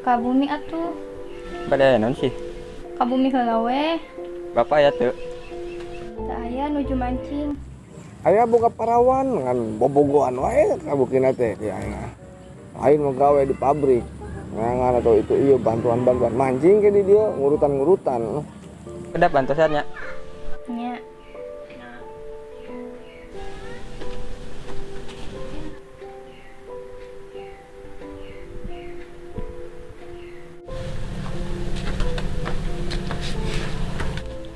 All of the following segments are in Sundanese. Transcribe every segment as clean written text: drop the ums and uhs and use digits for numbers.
Ka bumi atuh. Bade naon sih? Ka bumi heula we. Bapak aya teu? Teu aya nuju mancing. Aya boga parawan ngan bobogohan wae kabukina teh ya. Lain mah gawe di pabrik. Ngan atau itu iya bantuan-bantuan mancing ke di dia ngurutan-ngurutan. Kedap bantosan nya. Nya.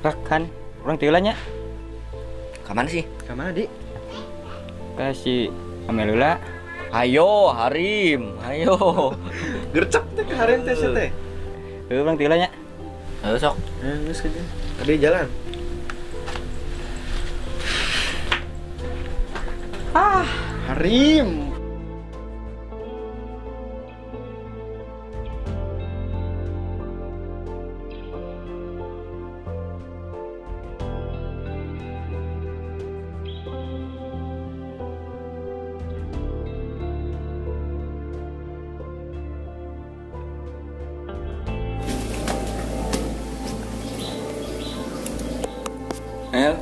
Rekan, urang teu nya. Ka mana sih? Ka mana, Di? Ka si Amelula. Ayo, Harim, ayo. Gercep teh ke Harim teh teh. Heuh, urang teu nya. Ayo sok. Geus kerja. Tadi jalan. Ah, Harim. Mel.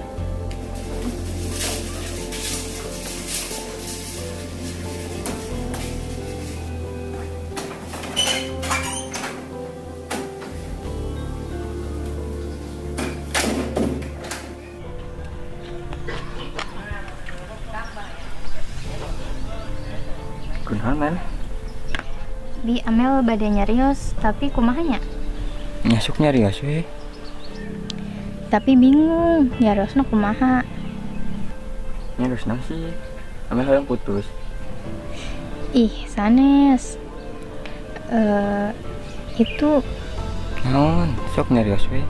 Kunaon, Mel? Bi, Amel bade nyarios, tapi kumaha nya? Nyasuk nyarios we. Tapi bingung, nyariosna kumaha? Nyarios naon sih? Amel hoyong putus. Ih, sanes. Itu naon? Sok nyarios we.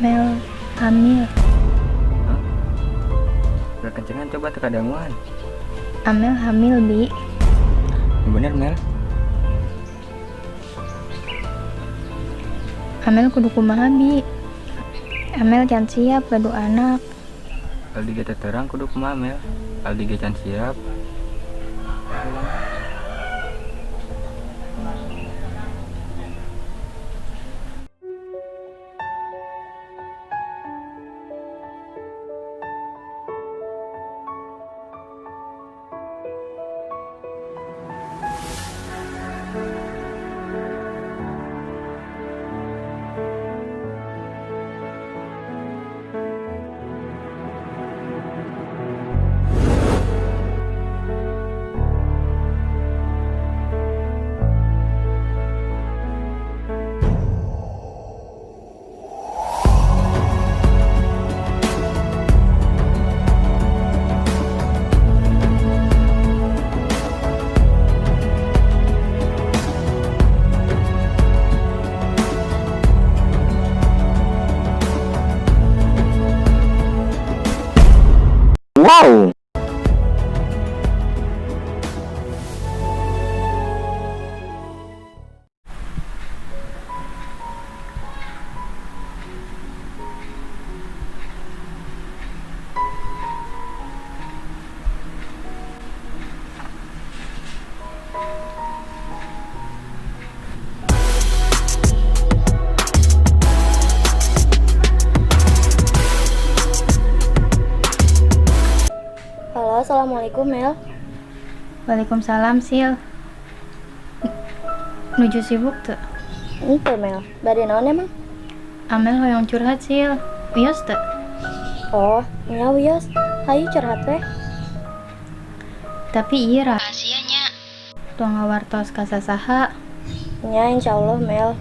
Amel hamil. Hah? Kencengan coba teu kadanguan. Amel hamil, Bi. Bener, Mel. Amel kudu kumaha, Bi? Amel can siap gaduh anak. Aldi ge teu terang kudu kumaha, Mel? Aldi ge can siap. Wow. Halo, assalamualaikum Mel. Waalaikumsalam Sil. Nuju sibuk tuh? Ente Mel, bade naon emang? Amel hoyong curhat Sil. Wios teu? Oh, nya wios. Hayu curhat weh. Tapi ieu rahasianya. Tong ngawartos ka sasaha. Nya insyaallah Mel.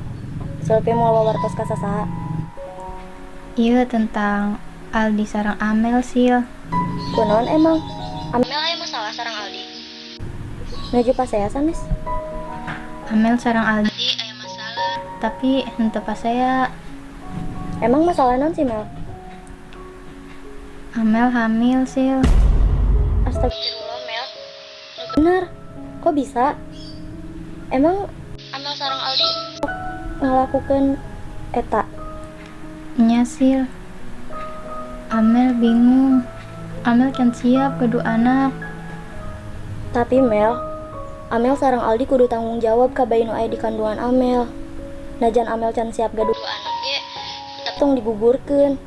Silpi moal wawartos ka sasaha. Ieu tentang Aldi sareng Amel Sil. Kunaon emang? Amel aya masalah sareng Aldi. Nuju pasea sanes? Amel sareng Aldi aya masalah, tapi henteu pasea. Emang masalah naon sih Mel? Amel hamil Sil. Astagfirullah Mel. Bener, kok bisa? Emang Amel sareng Aldi ngalakukeun eta? Nya Sil. Amel bingung. Amel can siap gaduh anak. Tapi Mel, Amel sareng Aldi kudu tanggung jawab ka bayi nu aya di kandungan Amel. Najan Amel can siap gaduh anak ge, tapi tong digugurkeun.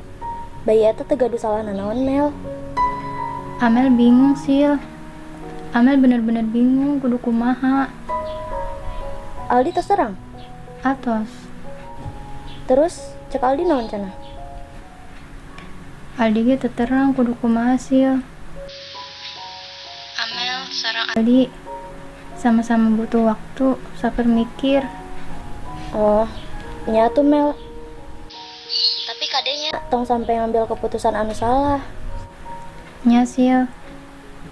Bayi eta teu gaduh salah nanaon Mel. Amel bingung Sil. Amel bener-bener bingung kudu kumaha. Aldi tos terang? Atos. Terus cek Aldi naon cenah? Aldi ge teu terang kudu kumaha Sil. Amel sareng Aldi sama-sama butuh waktu saper mikir. Oh, nya tuh Mel. Tapi kadenya tong sampai ngambil keputusan anu salah. Nya Sil.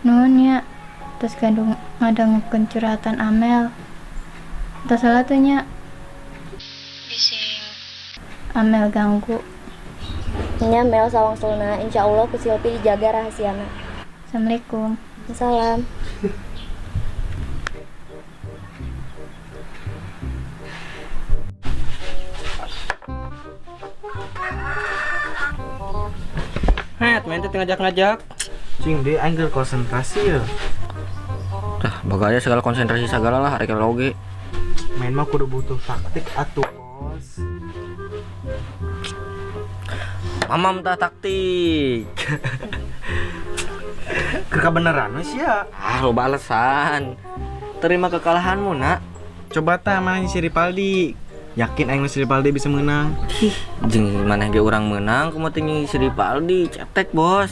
Nuhun nya. Terus gandung ngadangukeun curhatan Amel. Teu salah tuh nya. Bising Amel ganggu. Nya Mel sawangsulna insyaallah ku Silpi dijaga rahasiana. Assalamualaikum. Salam. Het, main teh ngajak-ngajak. Cing deh aing keur konsentrasi ya. Tah, bagaya segala konsentrasi segala lah arek oge. Main mah kudu butuh taktik atuh, Bos. Mamam tah taktik. Keur kabeneran we sia. Ah, lo balesan. Terima kekalahanmu, Nak. Coba tah mana si Ripaldi. Yakin aing si Ripaldi bisa menang. Ih, jeung maneh ge urang menang kumaha teh si Ripaldi, cetek, Bos.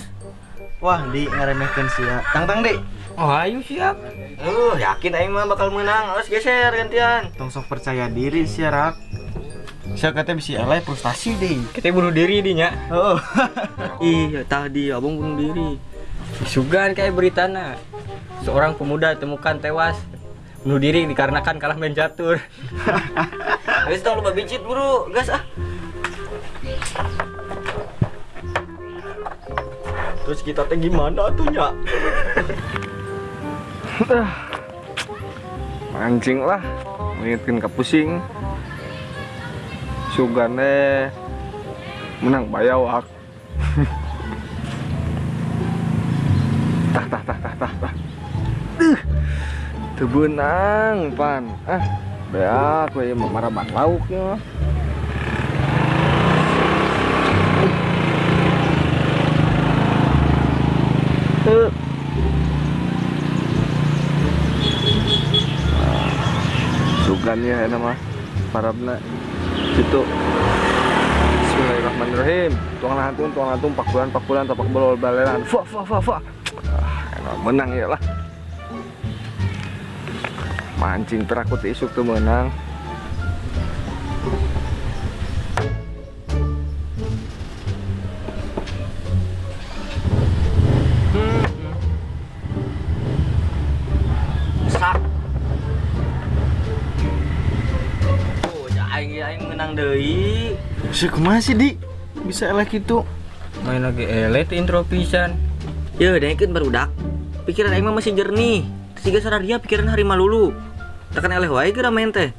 Wah, di ngaremehkeun sia. Tang-tang, Di. Oh, ayo siap. Yakin aing mah bakal menang. Harus geser gantian. Tong sok percaya diri sia, Rak. Sia katanya bisa eleh frustasi deh. Kita bunuh diri di nya. Heeh. Ih, tadi abang bunuh diri. Sugan kayak beritana. Seorang pemuda ditemukan tewas bunuh diri dikarenakan kalah main catur. Habis tong lupa bicit, bro. Gas ah. Terus kita teh gimana tuh nya? Mancing lah, ngingetin ke pusing. Sugane menang bayawak. Tah tah tah tah tah tah. Teu beunang pan. Ah, beak we mah maraban lauk nya. Sugan ya enak mah parabna situ. Bismillahirrahmanirrahim. Tuang lantung pakulan tapak bolol baleran. Fa fa fa fa. Ah, enak menang ya lah. Mancing perakut isuk tuh menang. Sak. Oh, aing aing menang deui. Si kumaha sih, Di? Bisa eleh kitu. Main lagi eleh teh intro pisan. Yeuh, dengekeun barudak. Pikiran aing mah masih jernih. Siga saradia pikiran hari malulu. Tekan eleh wae geura main teh.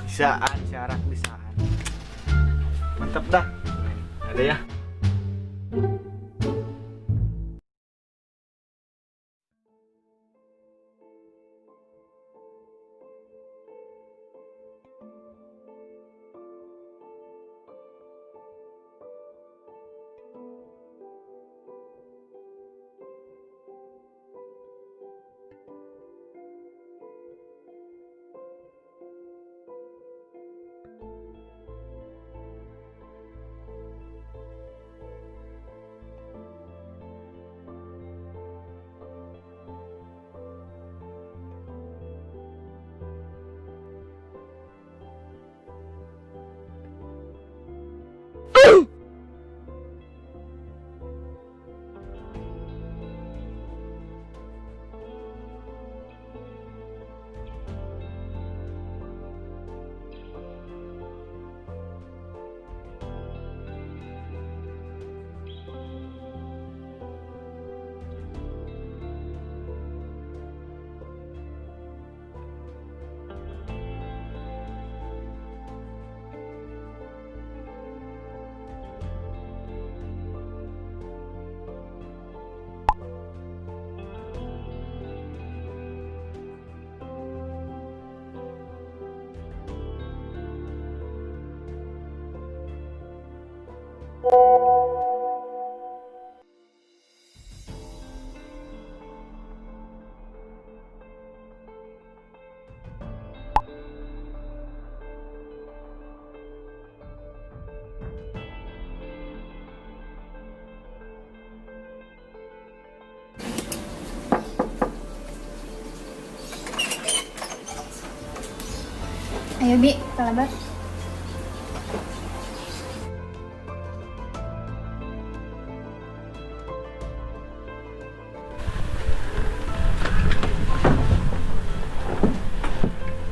Bisaan, syarat bisaan. Mantap dah. Ada ya. Ayo Bi, kalabat.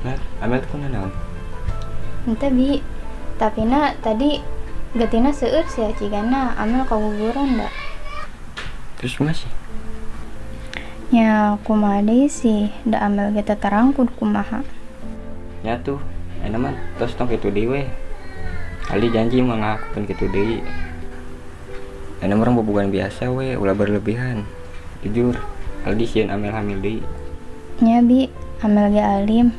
Nah, Amel tuh kunaon? Henteu Bi, tapi na tadi getina seueur sia cigana Amel kaguguran da. Terus kumaha sih? Nya kumaha deui sih, da Amel ge teu terang kudu kumaha. Nya tuh, enak mah tos tong kitu deui we. Aldi janji mah ngakukeun kitu deui. Enak urang bobogohan biasa we, ulah berlebihan. Jujur, Aldi sieun Amel hamil deui. Nya Bi, Amel ge alim.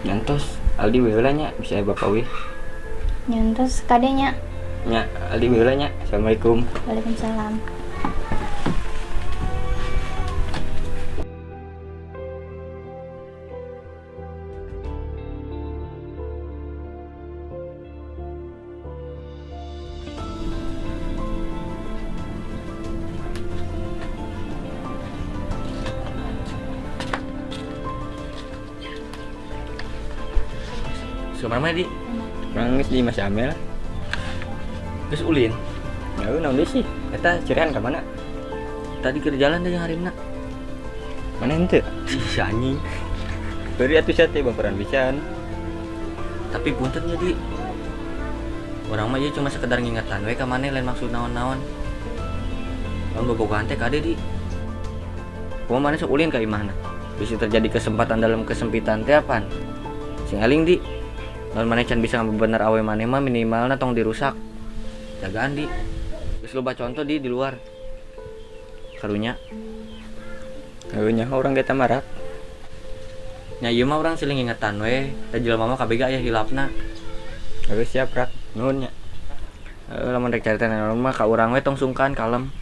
Nyantos, Aldi we heula nya, bisa aya bapak we. Nyantos kade nya. Nya, Aldi we heula nya. Assalamualaikum. Waalaikumsalam. Suka mana di? Urang geus di Mas Amel. Geus ulin. Ya naon deui sih? Eta cirian ka mana? Tadi keur jalan deh jeung harimna. Mana henteu? Ih anjing. Beri atuh sia teh baperan pisan. Tapi punten nya di. Urang mah ieu cuma sekedar ngingetan we ka maneh lain maksud naon-naon. Lamun bobogohan teh kade di. Kumaha maneh sok ulin ka imahna? Bisa terjadi kesempatan dalam kesempitan teh apaan? Sing eling di. Lamun maneh can bisa ngabener awe maneh mah minimalna tong dirusak. Jagaan di. Geus loba contoh di luar. Karunya. Karunya urang ge tamarak. Nya ieu mah urang siling ingetan we, da jelema mah kabeh ge aya hilapna. Geus siap rak, nuhun nya. Heeh, lamun rek carita naon mah ka urang we tong sungkan kalem.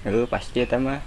Heuh, pasti eta mah.